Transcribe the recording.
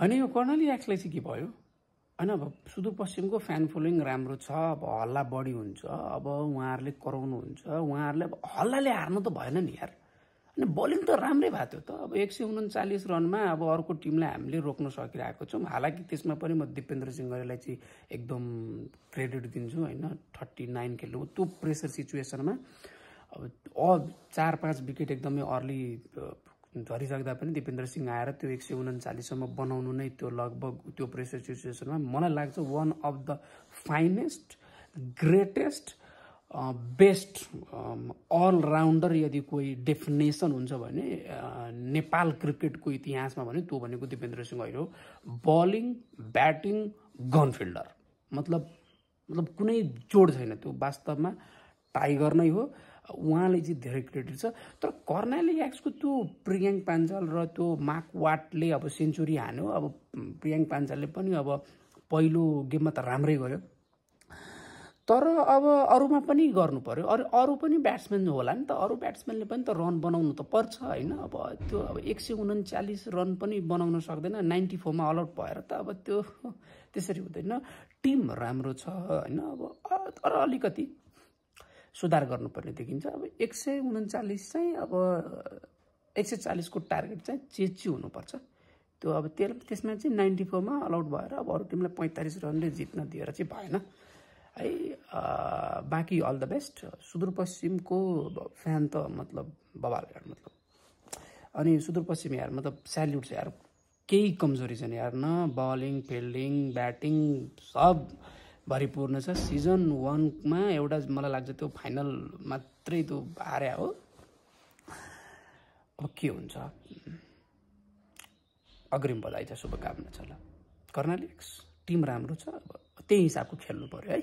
होइन यो कर्णाली एक्सलाई चाहिँ के भयो होइन अब सुदूरपश्चिमको फ्यान फलोइङ राम्रो छ अब हल्ला बढी हुन्छ अब उहाँहरूले कराउनुहुन्छ उहाँहरूले अब हल्लाले हार्नु त भएन नि यार अनि बलिङ त राम्रै भएको थियो त अब 139 रनमा अब अर्को टिमलाई हामीले रोक्न सकिरहेको छौँ हालाकि त्यसमा पनि म दिपेन्द्र सिंह गरेलाई चाहिँ एकदम क्रेडिट दिन्छु होइन 39 खेल्नु त्यो प्रेसर सिचुएसनमा अब 4-5 विकेट एकदमै अर्ली झरिसक्दा पनि दिपेन्द्र सिंह आएर त्यो 139 सम्म बनाउनु नै त्यो लगभग त्यो प्रेसर सिचुएसनमा मलाई लाग्छ one of the finest greatest best all-rounder यदि कोही डेफिनेसन हुन्छ भने नेपाल क्रिकेटको इतिहासमा भने त्यो भनेको दिपेन्द्र सिंह अहिले हो बलिङ ब्याटिङ गन फिल्डर मतलब कुनै जोड छैन त्यो वास्तवमा टाइगर नै हो उहाँले चाहिँ धेरै क्रेडिट छ तर कर्णाली एक्सको त्यो प्रियाङ पाञ्चाल र त्यो मार्क वाटले अब सेन्चुरी हान्यो अब प्रियाङ पाञ्चालले पनि अब पहिलो गेममा त राम्रै गर्यो तर अब अरूमा पनि गर्नु पर्यो अरू पनि ब्याट्सम्यान होला नि त अरू ब्याट्सम्यानले पनि त रन बनाउनु त पर्छ होइन अब त्यो अब 139 रन पनि बनाउन सक्दैन 94 मा अलआउट भएर त अब त्यो त्यसरी हुँदैन टिम राम्रो छ होइन अब तर अलिकति सुधार गर्नुपर्ने देखिन्छ अब 139 चाहिँ अब 140 को टार्गेट चाहिँ चेची हुनुपर्छ त्यो अब त्यसमा चाहिँ 94 मा अलआउट भएर अब अरू टिमलाई 45 रनले जित्न दिएर चाहिँ भएन है बाँकी अल द बेस्ट सुदूरपश्चिमको फ्यान त मतलब बवाल यार मतलब अनि सुदूरपश्चिम यार मतलब स्याल्युट छ यार केही कमजोरी छैन यार न बलिङ फिल्डिङ ब्याटिङ सब भरिपूर्ण छ सिजन 1 मा एउटा मलाई लाग्छ त्यो फाइनल मात्रै त्यो हार्या हो अब के हुन्छ अग्रिम बधाई छ शुभकामना छ ल कर्णाली एक्स टिम राम्रो छ अब त्यही हिसाबको खेल्नु पर्यो है